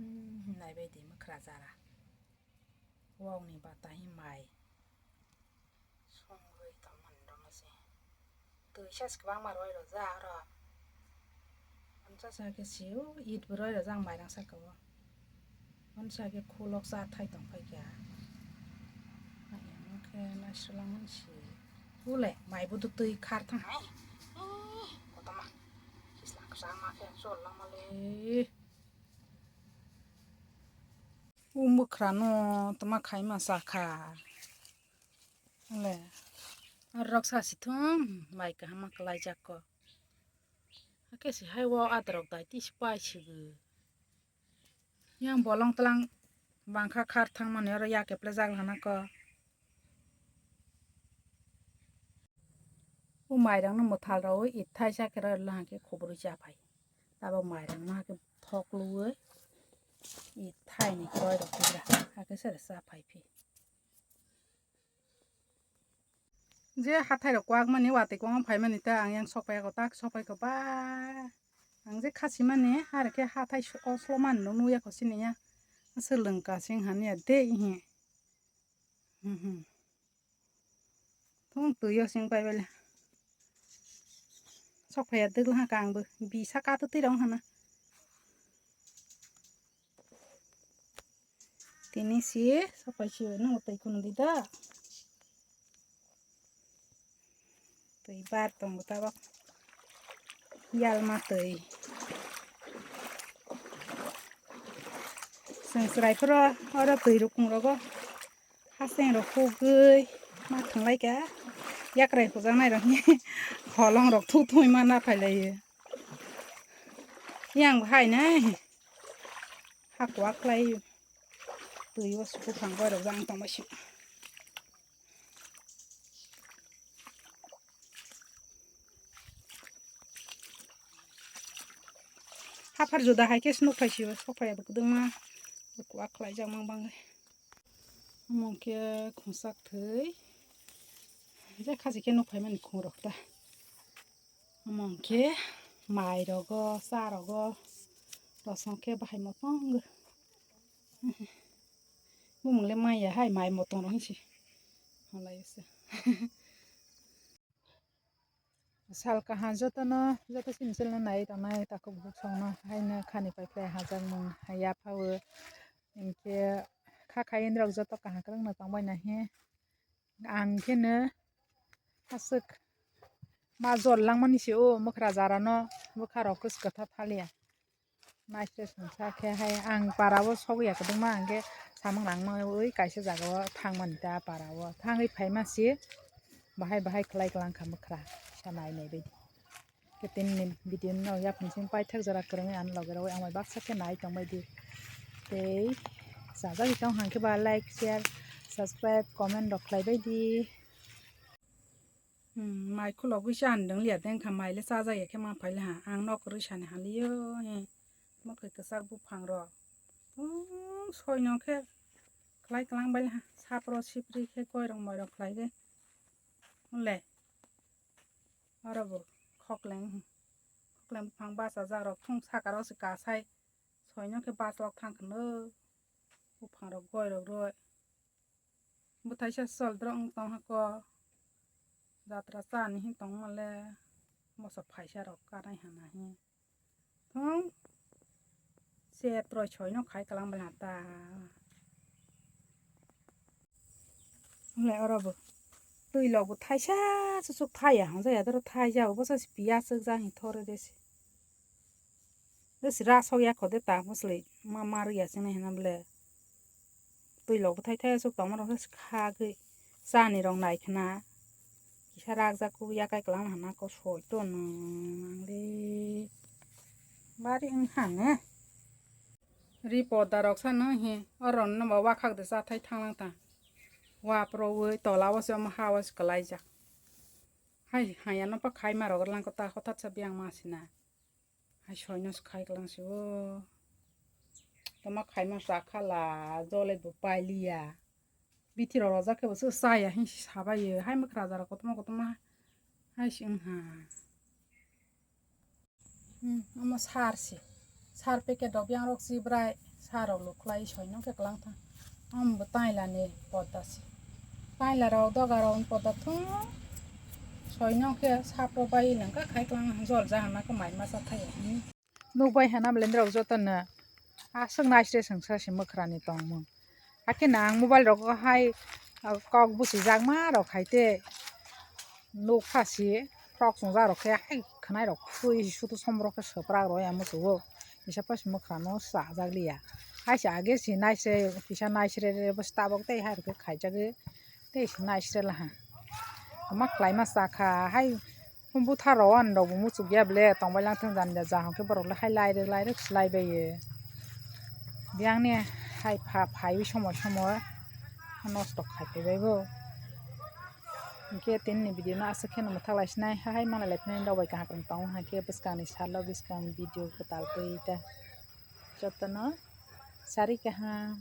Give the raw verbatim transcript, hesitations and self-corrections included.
Hmm, naibaidi mwkhra jara. Wokni bata hi mai. Songwi tongmani rwma se. Twi sas kwbangma roi rwjak oro. Amsa sa khe sio it bo roi rwjak mairang saka o. Amsa khe khulok cha thai tong phai kha. Ayang khe naiswlang si. Ule mai buduk twi khar thang hai. Ih, kotorma. Sisla kwchangma khe chol langma le. O mwkhrano tama khaima sakha. Le. Arok sa sithung mai kaham ma kwlaijak ko. Hakhe se hai o adarok dai tisi pai sigo. Yang bolong tlang bangkha khar thangmani oro yak eplejak lana ko. O mairang no mwthal rw ithai sa khe rw hwnkhe khobor cha phai. Tabok mairang no hakhe thok luwi ithai ni kroi rok tigra hakhe sere cha phai phi. Je hathai rok kwak mani watwi kwbangma phai mani ta ang yang sok phai ya ko tak sok phai ko ba ang je khasi mani har khe hathai o slo mani no nukya ko sini ya swlwng ka sing han ya de hi. Hmm, hmm. Thung twi o sing pai bele. Sok phai ya dwgla ha kang bo. Bi saka to twi rong hana. Tini si sok phai si no twi khun di da. Twi bar tongo tabok. Yalma twi. Chwng chwrai phoro oro twi rukung rogo. Haseng rok hugwi ma thwnglai kha. Yakrai hujaknai rok ni holong rok thu thungwi ma naphai lai o. Yang bo hai nai. Ha kwak khlai o. Twi o buphang borok jang tongma si. Haphar juda hai khe se nuk phai si o, sok phai ya bo kwdwma. Kwak khlai jak mang bang. Omo khe khungsak thwi. Je khasi khe nuk phai mani khung rok ta. Omo khe mai rogo, cha rogo, rosong khe bahai motong. Bumung le maya hai mai motong rok hinsi. Halai se. Sal kaham jotono, joto chini chwlano nai tongnai takhuk bukhuk songno haino khani pai phlai hajakmung yapha o. Hinkhe kha khai norok joto kaham kwrwngno tongbai nahi. Ang kheno aswk ma jol langmani se o mwkhra jarano bwkha rok kwchwkatha thaliya. Naisle songsa khe hai ang para o sogwi ya kwbangma, ang khe samung rang ma ui kaisa jaga o thang mani ta para o thangwi phai ma se bahai bahai khlai klang kha mwkhra sa nai nai baidi. Khe tini ni video no yaphan sing paithak jora kwrwngwi ang loge rogwi ang bai baksa khe nai tong baidi. Tei chajagwi tong hang khe ba like, share, subscribe, comment rok khlai baidi. Hmm, mai khulogwi cha handwng liya dengkha, mai le chajak ya khe ma phai le ha. Ang nok kwrwi sani haliyo, he. Mwkhwi kwchak buphang rok. Tong soi no khe khlai klang bai le ha. Sapro sipri khe koi rok moi rok khlai khe. Hwnle. Oro bo khokleng, khokleng buphang bachajak rok thung saka rok se kasai. Soi no khe bachlok thang khwno. Buphang rok goi rok roi. Bwthaisa chol drok wng tong hako. Jatra chani hin tong male. Moso phaisa rok kanai hana hin. Thung. Se troi soi no khai kalang bela ta. Wngkhe oro bo twi lok bo thaisa chuchuk thai ya, hwnjak ya doro thai ja, obo se piya chwk ja hin thore de se. Bwswk rak sok ya kho de ta bwswlwi ma, ma rwya chwngno hino bwle. Twi lok bwthai thai aswk tongma rok khe kha khe chani rok nai khna. Kisa rak jak khe yakai kwlangma hana khe soi tono nang le. Bari wng kha ne. Ri poda rok sa no hi oro no ba wakhak de cha thai thang lang ta. Wa pro wi tola o se omo ha o se kwlai jak. Hai haya no pa khai ma rok lang ko ta hothat sa biang ma sina. Hai soino se khai klang se o. Tama khai ma sa khala jole bo pai liya. Bithi rok rojak khe bo se chaya hin si sabai ye. Hai mwkhra jara kotorma kotorma hai se wng ha. Hmm, omo sar se. Sar packet rok yang rok chibrai. Tharok lukhlai soino khe kwlangthang. Ambo tailani podda se. Tailarok dogarokni podda thung. Soino khe sapo bai langkha khai kwlang jol jahana khe mai masa thai. Nukbai hana bwlendrok jotono aswk naisre swngsa se mwkhrani tongmung. Hakhe no ang mobile rogo hai kok busijakma rok hai tei nukha se. Frok chungjak rok khe hai khwnai rok khwi sutu somrok khe swprak rok ya muchungo. Kisa pais mwkhrano chajak liya. Hai se age se naisre kisa naisre re bwswk tabok tei hai rok khe khaijagwi tei se naisre laha. Ama khlaima chakha hai buthar rok ani rok bo muchukya bwle tongbai langthang jani ja jahon khe borok le hai lairwk lairwk se laibaio. Biyangni hai pha phaiwi somoi somoi nosto khai phaibai bo. Hinkhe tinini video no aswk kheno mwthak lai sinai, hai manai lai phai nai rok bai kaham kwrwng tongo, hinkhe bwskangni salo bwskangni video kwtal twi ta jotono sari kaham.